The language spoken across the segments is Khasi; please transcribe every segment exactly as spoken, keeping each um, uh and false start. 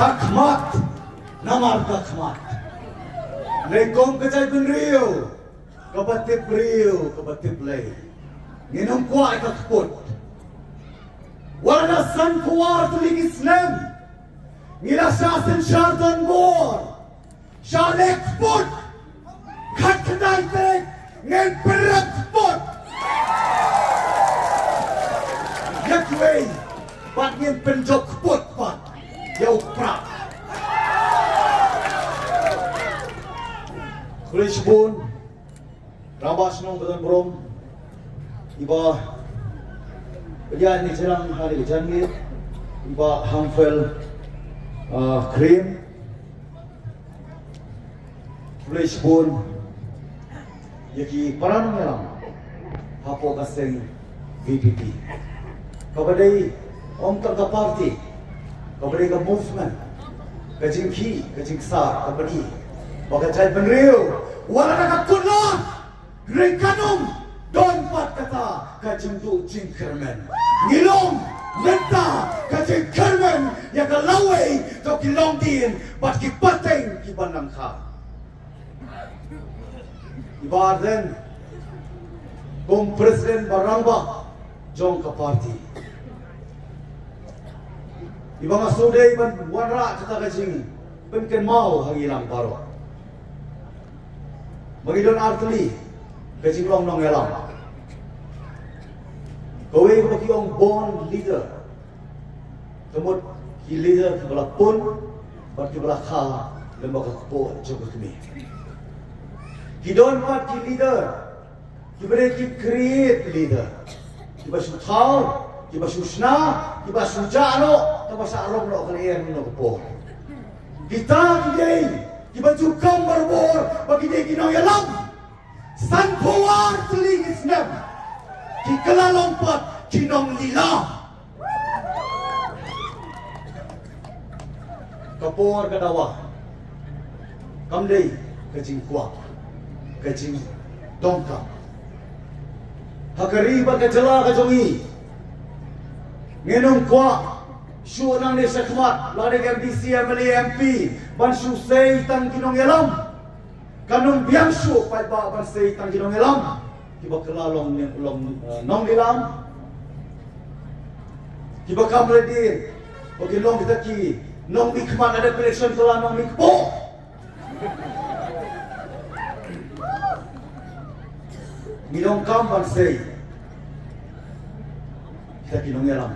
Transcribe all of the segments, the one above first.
Ka khmat, namar ka khmat. Lei kum ka jaitbynriew, kaba tip briew, kaba tip lei. Ngin ym kwah ïa ka kput. Wat la san phew ar tylli ki snem. Ngi la shah synshar donbor. Shah leh kput. Khatkhyndai tarik ngin pynrep kput ïa kiwei, bad ngin pynjop kput pat ïa u Prah. Khublei shibun. Rangbah shnong ba don burom, i Bah Pdiang Nijrang ha ri ka jong ngi, i Bah Hangfel, ah, Krim. Khublei shibun ïa ki para nongïalam hapoh ka seng V P P. Kaba dei ym tang ka party, kaba dei ka movement, ka jingkhih, ka jingksar, kaba dei ba ka jaitbynriew wat la da ka kut lad, hynrei kan ym don pat kata ka jingduh jingkyrmen. Ngi long mynta ka jingkyrmen ïa ka lawei jong ki longdien bad ki pateng kiba nang kha. I Bah Ardent, kum president ba rangbah jong ka party, i ba nga shu dei ban wanrah kata ka jingpynkynmaw ha ngi lang baroh. Ba ngi don artylli ka jinglong nongïalam. Kawei kaba ki ong born leader. Ka mut ki leader kiba la pun bad kiba la kha lem bad ka kpoh jong ka kmie. Ki don pat ki leader kiba dei ki create leader, kiba shu thaw, kiba shu shna, kiba shu jah noh, kaba shu rong noh ka lyer noh ka por. Kita ki dei kiba ju kam barabor ba ki dei ki nongïalam. San phew ar tylli ki snem ki kylla long pat ki nonglila. Ka por ka dawa kam dei ka jingkwah, ka jingdonkam. Ha ka ri bad ka jylla ka jong ngi, ngin ym kwah shuh nangne shakhmat, lada ka M D C, M L A, M P, ban shu sei tang ki nongïalam. Kan ym biang shuh paidbah ban sei tang ki nongïalam kiba kylla long, long, eh, nonglila. Kiba kam ready ba kin long kita ki nongmihkhmat, ha dep election kylla nongmihkpoh. Ngi donkam ban sei kita ki nongïalam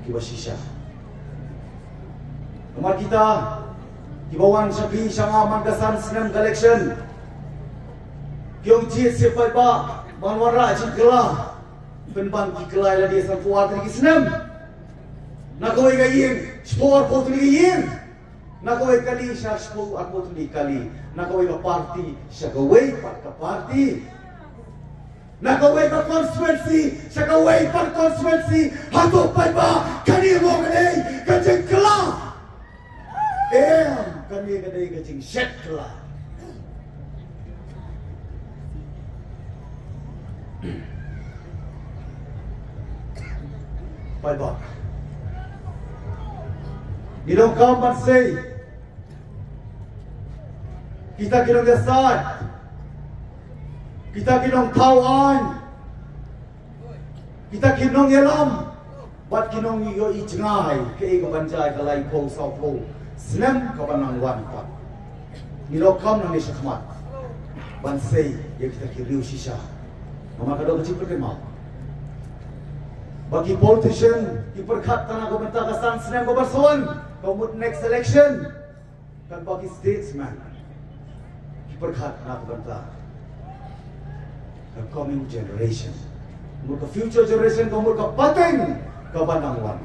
kiba shisha. Namar kita kiba wan sha phi sha nga man ka san snem ka election, ki ong jied sha paidbah ban wanrah jingkylla. Pynban ki kylla ïa lade san phew ar tylli ki snem. Na kawei ka ïing shiphew ar phew tylli ka ïing. Na kawei kali sha shiphew ar phew tylli kali. Na kawei ka party sha kawei pat ka party. Na kawei ka constituency sha kawei pat constituency. Hato paidbah kane mo ka dei ka jingkylla? Em, kane ka dei ka jingshet kylla. Paidbah, ngi donkam ban sei kita ki nongïasaid, kita ki nongthaw aiñ, kita ki nongïalam bad ki nongïohi jngai kaei kaban jia ïa ka laiphew sawphew snem kaban nang wan pat. Ngi donkam nangne shakhmat ban sei ïa kita ki riew shisha. Namar ka dei ka jingpyrkhat mo ba ki politician ki pyrkhat tang na ka bynta ka san snem kaban sa wan, ka mut next election. Katba ki statesman ki pyrkhat na ka bynta ka coming generation, mut ka future generation, ka mut ka pateng kaban nang wan.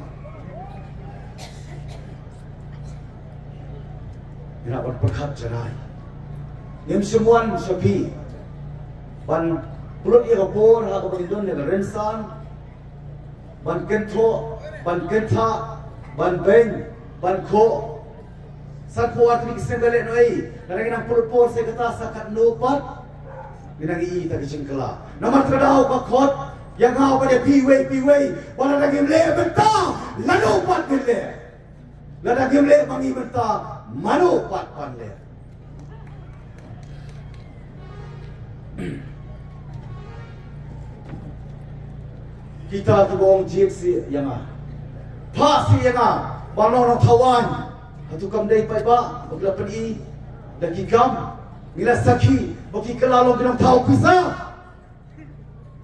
Ngi lah ban pyrkhat janai. Ngim shym wan sha phi ban pynlut ïa ka por ha kaba ngin don ïa ka rynsan, ban kynthoh, ban kynthah, ban beiñ, ban khoh. San phew ar tylli ki snem ka leh noh ei? Lada ngi nang pynlut por sa kata sa katno pat, ngi nang ïohi ïa ka jingkylla. Namar ka daw ka khot ïa nga bad ïa phi iwei pa iwei ba lada ngim leh mynta, lano pat ngin leh? Lada ngim leh ma ngi mynta, mano pat ban leh? Kita kiba ong jied sih ïa nga, phah sih ïa nga ban long nongthaw aiñ. Hato kam dei paidbah ba ki la pyni da ki kam? Ngi la sakhi ba ki kylla long ki nongthaw pisa.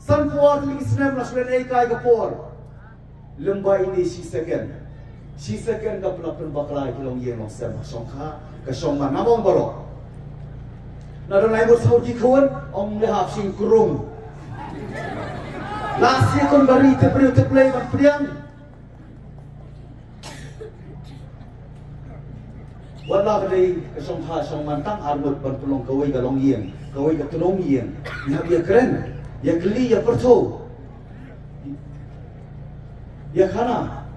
Sanphew ar tylli ki snem la shu lehkai ka por. Lymba ine shi second, shi second ka pynbakla ïa ki longïing longsem, shongkha, ka shongman, namar baroh. Na don lai mut saw ki khun, ong le hap shim krung. La shi khun bari te briew te blei ban pdiang. Wat la ka dei ka shongkha shongman tang ar ngut ban pynlong kawei ka longïing, kawei ka tnum ïing. Ngi hap ïa kren, ïa kylli, ïa pyrthuh, ïa khana.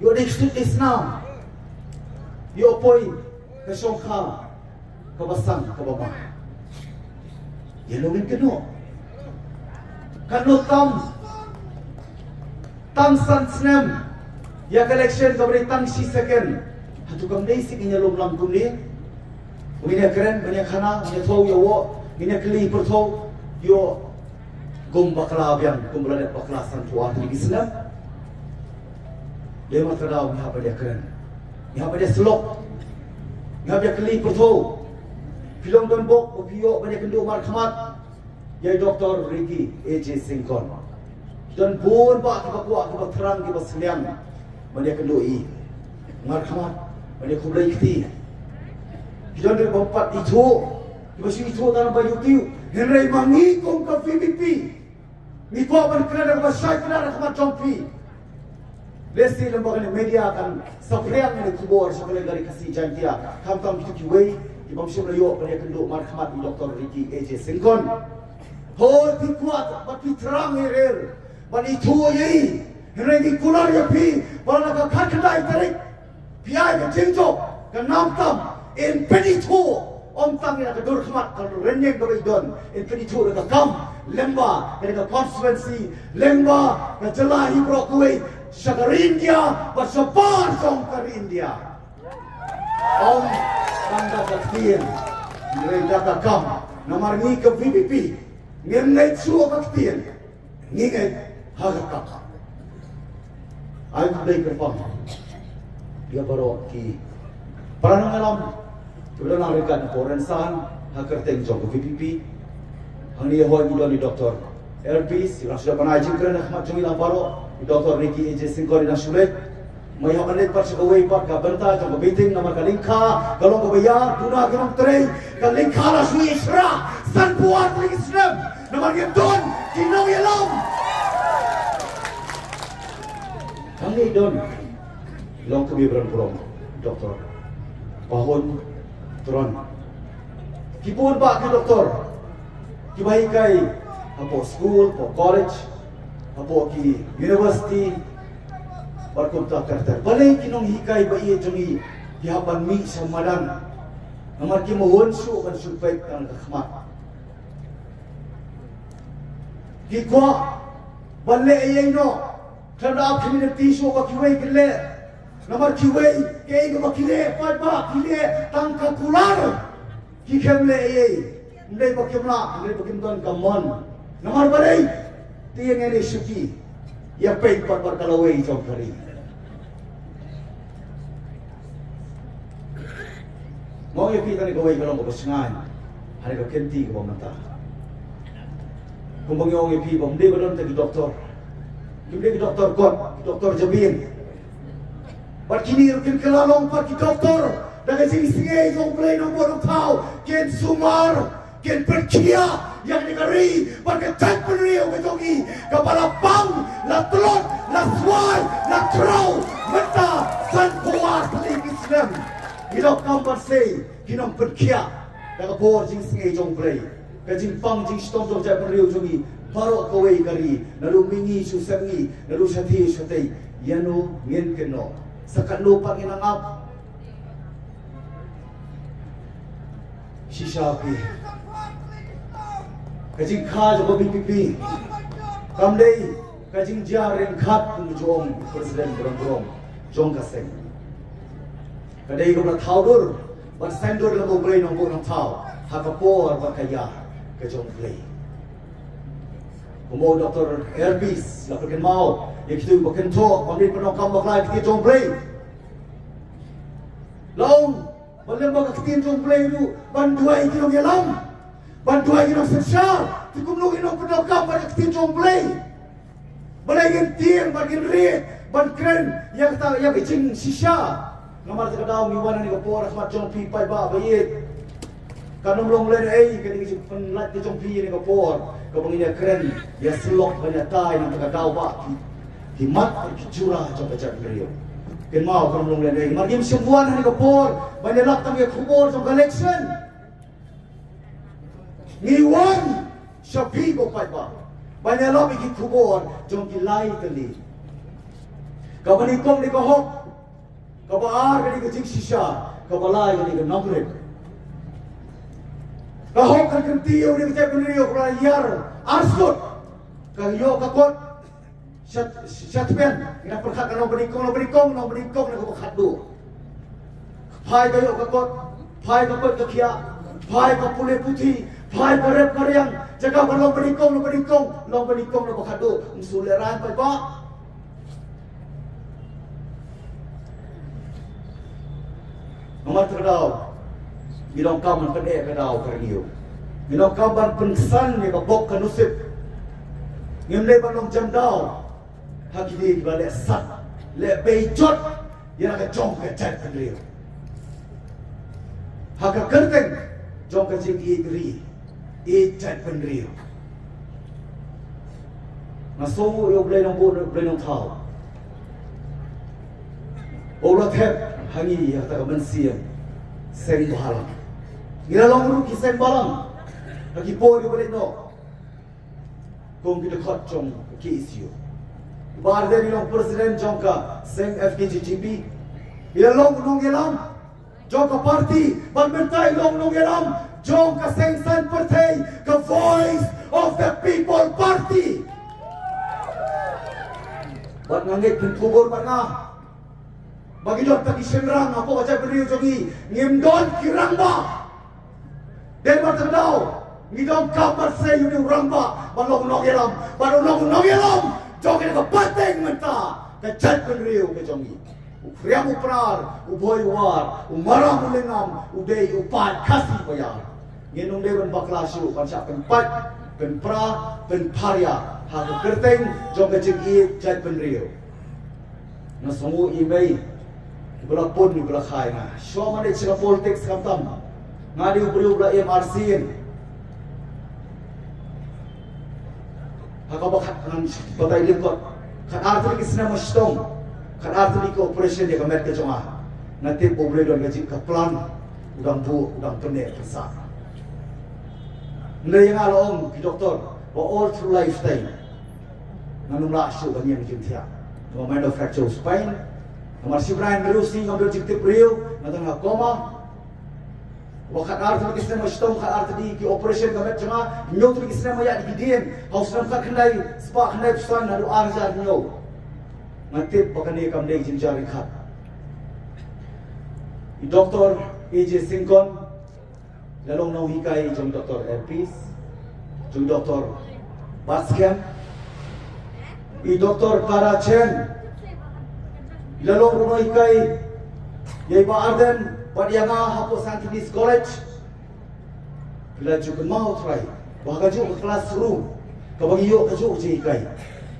Ïoh dei ksuid dei snam. Ïoh poi ka shongkha kaba sang kaba ma. Ïa nongin kynnoh, kynnoh tam. Tang san snem ïa ka election kaba dei tang shi second. Hato kam dei sih ngin ïa lum lang kumne? Ngin ïa kren, ngin ïa khana, ngin ïa thew ïa woh, ngin ïa kylli pyrthuh. Ïoh gum bakla biang kumba la dep bakla sanphew ar tylli ki snem. Dei mat ka daw ngi hap ban ïa kren, ngi hap ban ïa syllok, ngi hap ïa kylli pyrthuh. Phi long don bok ba phi ïoh ban ïa kynduh markhmat ïa i Doctor Ricky A J Syngkon. Ki don bun bah kiba kwah, kiba thrang, kiba sliang ban ïa kynduh ïa i markhmat, ban ïa khublei kti. Ki don ruh ba pat ithuh, kiba shu ithuh tang ba ïoh tiew. Hynrei ma ngi kum ka V P P, ngi kwah ban kren da kaba shai kynrad ha khmat jong phi. Lehse lem bad kane media kan saphriang ïa kane ka khubor sha ka lyngkar Khasi Jaiñtia, khamtam kito kiwei ki bym shym la ïoh ban ïa kynduh markhmat i Doctor Ricky A J Syngkon. Hooid, phi kwah bad phi thrang ïa i ban ithuh ïa i. Hynrei ngi kular ïa phi ba na ka khatkhyndai tarik phi ai ka jingjop, ka nam tam, yn pynithuh, ym tang ïa ka dur khmat ka rynïeng kaba i don, yn pynithuh da ka kam, lyngba ka dei ka constituency, lyngba ka jylla hi baroh kawei, sha ka ri India bad shabar jong ka ri India. Ym tang da ka ktien, hynrei da ka kam. Namar ngi ka V P P ngim ngeit shuh ka ktien, ngi ngeit ha ka kam. Ai khublei kyrpang ïa baroh ki para nongïalam kiba don ryngkat na ka por rynsan ha ka kyrteng jong ka V P P. Hangne hooid ngi don i Doctor Elvis, i la shu dep ban ai jingkren ha khmat jong ngi la baroh, i Doctor Ricky A J Syngkon i la shu leit. Ngi hap ban leit pat sha kawei pat ka bynta jong ka meeting, namar ka lyngkha ka long kaba ïar, duna ki nongtrei, ka lyngkha la shu ïashrah sanphew ar tylli ki snem. Namar ngim don ki nongïalam. Hangne don i longkmie baron burom, Doctor Pahun Tron. Ki bun bah ki doktor kiba hikai hapoh skul, hapoh college, hapoh ki university bad kumta ter ter. Balei ki nonghikai ba ïeit jong ngi ki hap ban mih sha madan? Namar kim hun shuh ban shu peit tang ka khmat. Ki kwah ban leh ei ei noh. Khlem da ap khmih lynti shuh ba kiwei kin leh. Namar kiwei, kaei kaba ki leh, paidbah, ki leh tang ka kular. Ki khlem leh ei ei. Ym dei ba kim lah, ym dei ba kim don ka mon. Namar balei? Te ïa ngin ïa shuki ïa peit pat bad ka lawei jong ka ri. Nga ong ïa phi, kane kawei ka long kaba shngaiñ ha kane ka kynti kaba mynta. Kumba ngi ong ïa phi, ba ym dei ba don tang ki doktor. Kim dei ki doktor kot, ki doktor jabieng. Bad kine ruh kin kylla long pat ki doktor da ka jingsngew jong U Blei, nongbuh nongthaw, kin sumar, kin pynkhiah ïa kane ka ri bad ka jaitbynriew ka jong ngi kaba la pang, la tlot, la swai, la khraw mynta sanphew ar tylli ki snem. Ki donkam ban sei ki nongpynkhiah da ka bor jingsngew jong U Blei. Ka jingpang jingshitom jong ka jaitbynriew jong ngi baroh kawei ka ri, naduh mihngi shu sepngi, naduh shatei shatei. Ïano ngin kynnoh? Sa katno pat ngin nang ap? Shisha phi, ka jingkha jong ka V P P kam dei ka jingjia ryngkat, kum ju ong u President burom burom jong ka seng. Ka dei kaba la thaw dur bad saiñdur lem bad U Blei Nongbuh Nongthaw ha ka por bad ka ïar ka jong U Blei. Kumba u Doktor Elvis la pynkynmaw ïa kito kiba kynthoh, bym dei pyndonkam bakla ïa ka ktien jong U Blei. La ong ba lem bad ka ktien jong U Blei ruh ban duwai ki nongïalam, ban duwai ki nongsynshar. Te kumno ngin ym pyndonkam bad ka ktien jong U Blei? Balei ngin tieng bad ngin rieh ban kren ïa kata, ïa ka jingshisha? Namar kata ka daw ngi wan ha kane ka por ha khmat jong phi paidbah ba ïeit. Kan ym long lehnohei kane ka jingpynlait ka jong phi ha kane ka por kaba ngin ïa kren, ïa syllok ban ïa tai, namar kata ka daw ba ki, ki mat ki jura jong ka jaitbynriew. Kynmaw, kan ym long lehnohei. Namar ngim shym wan ha kane ka por ban ïalap tang ïa ka khubor jong ka election. Ngi wan sha phi ko paidbah ban ïalap ïa ki khubor jong ki lai tylli. Kaba nyngkong ka dei ka hok, kaba ar ka dei ka jingshisha, kaba lai ka dei ka nongrim. Ka hok kan kynti ïa u dei ka jaitbynriew kaba la ïar arsut, ka ïoh ka kot sha, sha tbian. Ngi dang pyrkhat ka long banyngkong, long banyngkong, long banyngkong na kaba khatduh. Phai ka ïoh ka kot, phai ka koit ka khiah, phai ka pule puthi, phai ka rep ka riang. Jaka ba long banyngkong, long banyngkong, long banyngkong na kaba khatduh. Ym shu lehraiñ paidbah. Namar kata ka daw ngi donkam ban pyneh ka daw ka rngiew. Ngi donkam ban pynksan ïa ka bok ka nusip. Ngim dei ban long jan daw ha kine kiba leh sat, leh beijot ïa la ka jong ka jaitbynriew ha ka kyrteng jong ka jingïeit ri, ïeit jaitbynriew. Nga sngewnguh ïa U Blei Nongbuh, U Blei Nongthaw, ba u la thep ha ngi ïa kata ka mynsiem seng bhalang. Ngi la long ruh ki seng bhalang ha ki por kiba leit noh kum ki dkhot jong ka K S U. Bah Ardent i long president jong ka seng F K J G P. I la long nongïalam jong ka party, bad mynta i long nongïalam jong ka seng saiñ pyrthei, ka Voice of the People Party. Bad nga ngeit phin khubor bad nga ba ki don tang ki shynrang hapoh ka jaitbynriew jong ngi, ngim don ki rangbah. Dei namar kata ka daw ngi donkam ban sei ïa u rangbah ban long nongïalam, ban long nongïalam jong kane ka pateng mynta ka jaitbynriew ka jong ngi. U Khriam u Pnar, u Bhoi u War, u Maram u Lyngngam, u dei u paid Khasi ba ïar. Ngin ym dei ban bakla shuh ban shah pynpait, pynpra, pynpharia ha ka kyrteng jong ka jingïeit jaitbynriew. Nga sngewnguh ïa i mei iba la pun, iba la khai nga. Shuwa ma dei sha ka politics khamtam, nga dei u briew uba la im arsien. Ha kaba khat ngan batai lyngkot, khatar tylli ki snem ha shitom, khatar tylli ki operation ïa ka met ka jong nga. Nga tip U Blei don ka jing ka plan, u dang buh, u dang pynneh pynsah. Hynrei ïa nga la ong ki doktor ba all through lifetime ngan ym lah shuh ban ïeng jingthiah. Namar nga don fracture spine, namar shi bnai hynriew sngi ngam don jingtip briew, nga don ha coma. Ba khatar tylli ki snem ha shitom, khatar tylli ki operation ka met jong nga, hynñiew tylli ki snem ha ïaid ki dieng, ha u snem khatkhyndai spah khyndaiphew san haduh ar hajar hynñiew. Nga tip ba kane kam dei ka jingjia ryngkat. I Doktor A J Syngkon, la long nonghikai jong Doktor Elvis, jong Doktor Batskhem. I Doktor Tara Chen, la long ruh nonghikai ïa i Bah Ardent bad ïa nga hapoh Saint Denis College. Phi la ju kynmaw trai ba ha kajuh ka classroom kaba ngi ïoh kajuh ka jinghikai,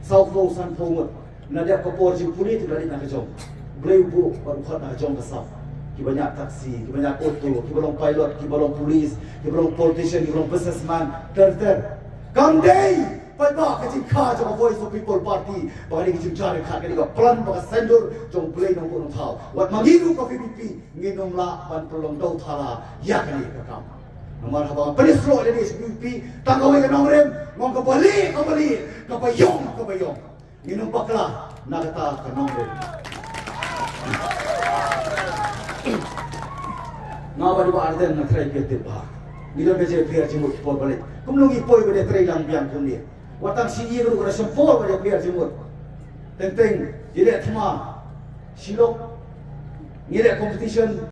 sawphew sanphew ngut. Na dep ka por jingpule te ka leit na ka jong. U Blei u buh bad u khot na ka jong ka sap. Kiba ñiah taxi, kiba ñiah auto, kiba long pilot, kiba long police, kiba long politician, kiba long businessman, ter ter. Kam dei paidbah ka jingkha jong ka Voice of People Party ba ka dei ka jingjia ryngkat, ka dei ka plan bad ka saiñdur jong U Blei Nongbuh Nongthaw. Wat ma ngi ruh ka V P P ngin ym lah ban pynlong dewthala ïa kane ka kam. Namar haba nga pynïasoh ïa lade sha V P P, tang kawei ka nongrim, nga ong kaba lieh kaba lieh, kaba ïong kaba ïong. Ngin ym bakla na kata ka nongrim. Nga bad i Bah Ardent nga trai pyrthei bha. Ngi don ka jingpher jingmut por ba leit. Kumno ngi poi ba dei trai lang biang kumne. Wat tang shi ïing ruh ka da shym por ba dei pher jingmut. Teng teng ïa leh thma shi lok. Ngi leh competition